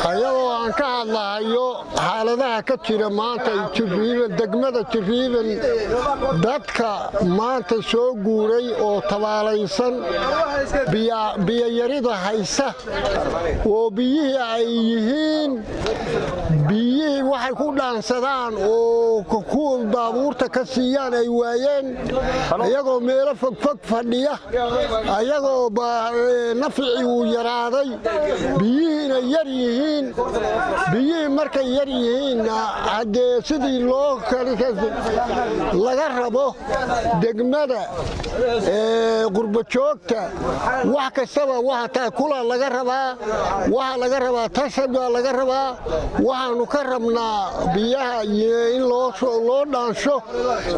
Ayadoo aan ka hadlahayo xaaladaha ka jira maanta Jiriiban, degmada Jiriiban, dadka maanta soo guuray oo tabaalaysan, biyayarida haysa oo biyihii ay yihiin biyihii waxay ku dhaansadaan oo kuwa baabuurta ka siiyaan ay waayeen, iyagoo meelo fogfog fadhiya, ayagoo nafcii uu yaraaday, biyihiina yar yihiin. Biyihii markay yar yihiinna, haddee sidii loo laga rabo degmada, qurbajoogta, wax kastaba waxa taakula laga rabaa, waxaa laga rabaa tashan baa laga rabaa. Waxaanu ka rabnaa biyaha in loo dhaansho,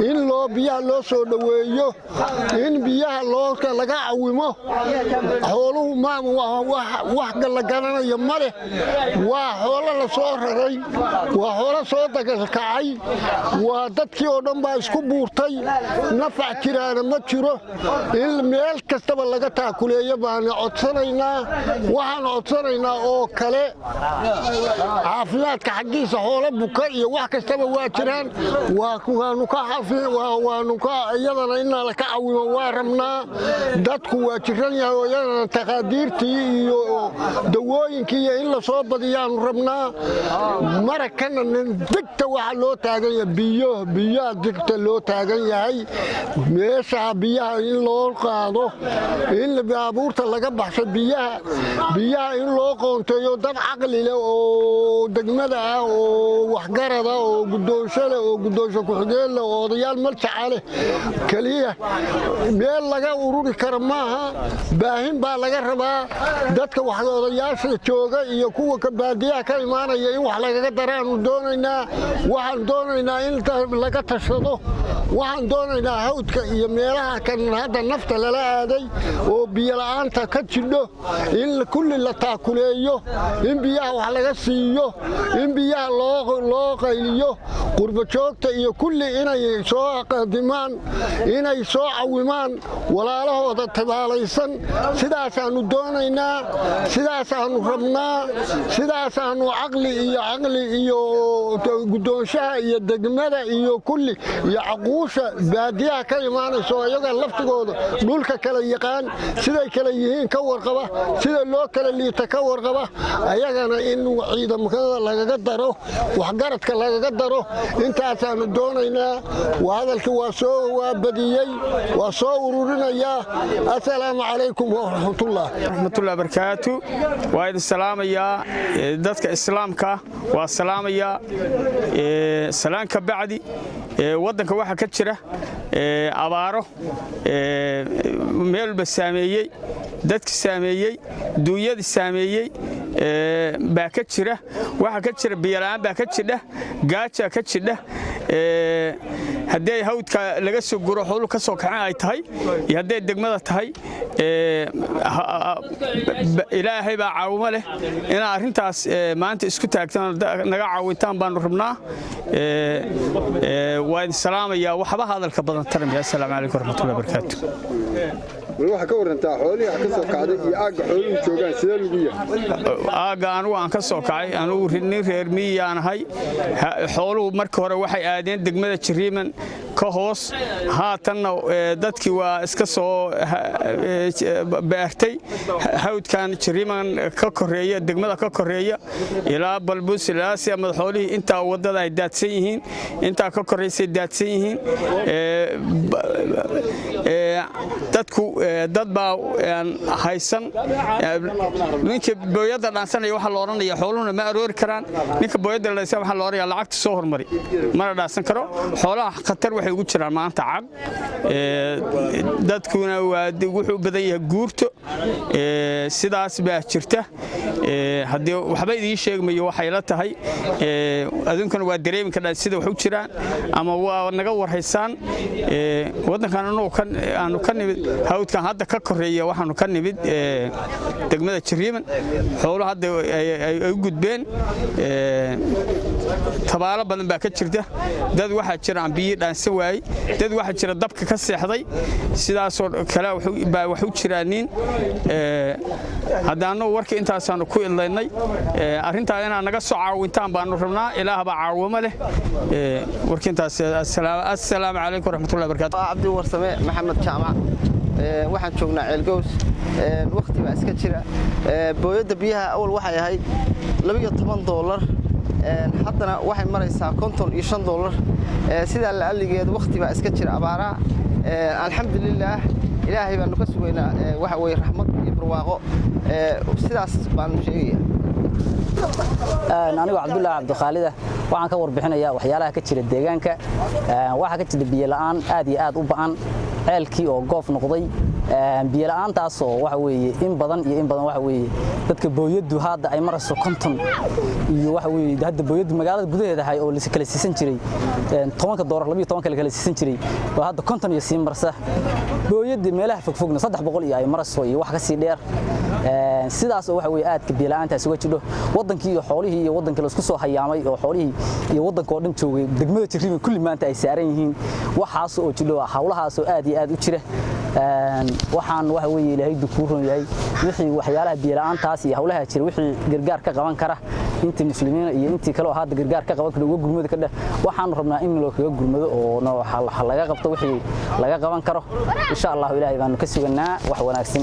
in loo biyaha loo soo dhoweeyo, in biyaha laga cawimo. Xooluhu wax la garanayo ma leh. Waa xoolo la soo raray, waa xoolo soo dagalkacay, waa dadkii oo dhan baa isku buurtay. Nafac jiraana ma jiro. In meel kastaba laga taakuleeyo baanu codsanaynaa. Waxaan codsanaynaa oo kale caafimaadka xaggiisa. Xoolo buka iyo wax kastaba waa jiraan. Iyadana inaa laka cawimo waa rabnaa. Dadku waa jiran yahay oo iyadana taqaadiirtii iyo dawooyinkii iyo in la soo badiyaanu rabnaa. Marakana digta waxaa loo taagan yahay biyo. Biyaha digta loo taagan yahay, meesha biyaha in loo qaado, in baabuurta laga baxsho biyaha, biyaha in loo qoonteeyo dad caqli leh oo degmada ah oo waxgarada oo guddoonsho leh oo guddoonsho ku-xigeen leh oo odayaal maljaca leh. Keliya meel laga ururi kara maaha. Baahin baa laga rabaa dadka wax odayaasha jooga iyo kuwa baadiyaha ka imaanaya in wax lagaga daraanu doonaynaa. Waxaan doonaynaa in laga tashado. Waxaan doonaynaa hawdka iyo meelaha kan hadda nafta lala aaday oo biyola'aanta ka jidho in kulli la taakuleeyo, in biyaha wax laga siiyo, in biyaha loo qayliyo. Qurbajoogta iyo kulli inay soo qadimaan, inay soo cawimaan walaalahooda tabaalaysan, sidaasaannu doonaynaa, sidaasaannu rabnaa, sidaasaannu caqli iyo caqli iyo guddoonshaha iyo degmada iyo kulli iyo caquusha baadiyaha ka imaanayso, iyaga laftigooda dhulka kala yaqaan, siday kala yihiin ka warqaba, sida loo kala liita ka warqaba, ayagana in ciidamada lagaga daro, waxgaradka lagaga daro, intaasaannu doonaynaa. Hadalkii waa soo waa badiyey, waa soo ururinayaa. Assalaamu calaykum waraxmatullah. Raxmatullahi barakaatu. Waa idin salaamayaa dadka islaamka, waa salaamayaa. Salaan ka bacdi, waddanka waxaa ka jira abaaro meel walba saameeyey, dadki saameeyey, duunyadii saameeyey baa ka jira. Waxaa ka jira biyola'aan baa ka jidha, gaajaa ka jidha. Haddii hawdka laga soo guro, xooluhu ka soo kaceen ay tahay iyo hadday degmada tahay, Ilaahay baa caawimo leh. Inaad arrintaas maanta isku taagtaan, naga caawintaan baanu rabnaa. Waa idin salaamayaa. Waxba hadalka badan taramaya. Assalaamu calaykum waraxmatullahi barakaatu. Bal waxaa ka warantaa xoolihii ka soo kacday iyo aagga xooluhu joogaan, sidee lagu yahay? Aagga anugu aan ka soo kacay, anugu nin reer miyiyaan ahay. Xooluhu markii hore waxay aadeen degmada Jiriiman ka hoos. Haatanna dadkii waa iska soo beertay hawdkan Jiriiman ka koreeya, degmada ka koreeya, ilaa Balbus, ilaa si madaxoolihii intaa waddada ay daadsan yihiin, intaa ka koraysay daadsan yihiin dadku. Dad baa haysan. Ninka booyadda dhaansanaya waxaa la odhanaya xooluhuna ma aroori karaan. Ninka booyadda dhaansanaya waxaa la odhanaya lacagta soo hormari, mana dhaansan karo. Xoolaha khatar waxay ugu jiraan maanta cag. Dadkuna waa wuxuu u badan yahay guurto. Sidaas baa jirta. Haddii waxba idiin sheegmayo, waxay la tahay aduunkana waa dareemi kardhaa sida wax u jiraan ama waa naga warhaysaan. Waddankan anugu kan Aanu ka nimid hawdkan hadda ka koreeya, waxaanu ka nimid degmada Jariiban. Xoolo hadda ay u gudbeen, tabaalo badan baa ka jirta. Dad waxaa jira aan biyi dhaansan waayey, dad waxaa jira dabka ka seexday, sidaasoo kale baa wax u jiraaniin. Hadda annagu warka intaasaannu ku idlaynay. Arrintaa inaad naga soo caawintaan baanu rabnaa. Ilaah baa caawimo leh. Warka intaas. Assalaamu calaykum waraxmatullahi barakaatu. Cabdi Warsame Maxamed Jaamac. Waxaan joognaa Ceelgows. Wakhti baa iska jira. Booyadda biyaha awal waxay ahayd $12, haddana waxay maraysaa $55. Sidaa la alligeed wakhti baa iska jira abaaraha. Alxamdulilaah, Ilaahay baanu ka sugaynaa waxa weye raxmad iyo barwaaqo. Sidaas baanu sheegaya. Anigoo Cabdullaahi Cabdikhaalida, waxaan ka warbixinayaa waxyaalaha ka jira deegaanka. Waxaa ka jira biyola'aan aad iyo aad u ba'an, ceelkii oo goof noqday. Biyola'aantaasoo waxa weeye in badan iyo in badan waxa weeye dadka booyaddu hadda ay marayso 50 iyo waxa weeye hadda booyaddu magaalada gudaheeda ahay oo la kala siisan jiray $10, 12 la kala siisan jiray, oo hadda 50 iyo sii marsa. Booyadda meelaha fogfogna 300 iyo ay marayso iyo wax ka sii dheer. Sidaas oo waxa weeye aadka biyola'aantaas uga jidho wadankii iyo xoolihii iyo wadankii la isku soo hayaamay oo xoolihii iyo wadanka oo dhan joogay degmada Jariiban kulli maanta ay saaran yihiin. Waxaas oo jidho, hawlahaas oo aad iyo aad u jira. Waxaan waxa weeye Ilaahay kuu ron yahay wixii waxyaalaha biyola'aantaas iyo hawlaha jira, wixii gargaar ka qaban kara intii muslimiin iyo intii kale oo hadda gargaar ka qaban kara uga gurmada ka dheh. Waxaan rabnaa in loo kaga gurmado oo laga qabto wixii laga qaban karo, insha Allah. Ilaahay baanu ka suganaa wax wanaagsan.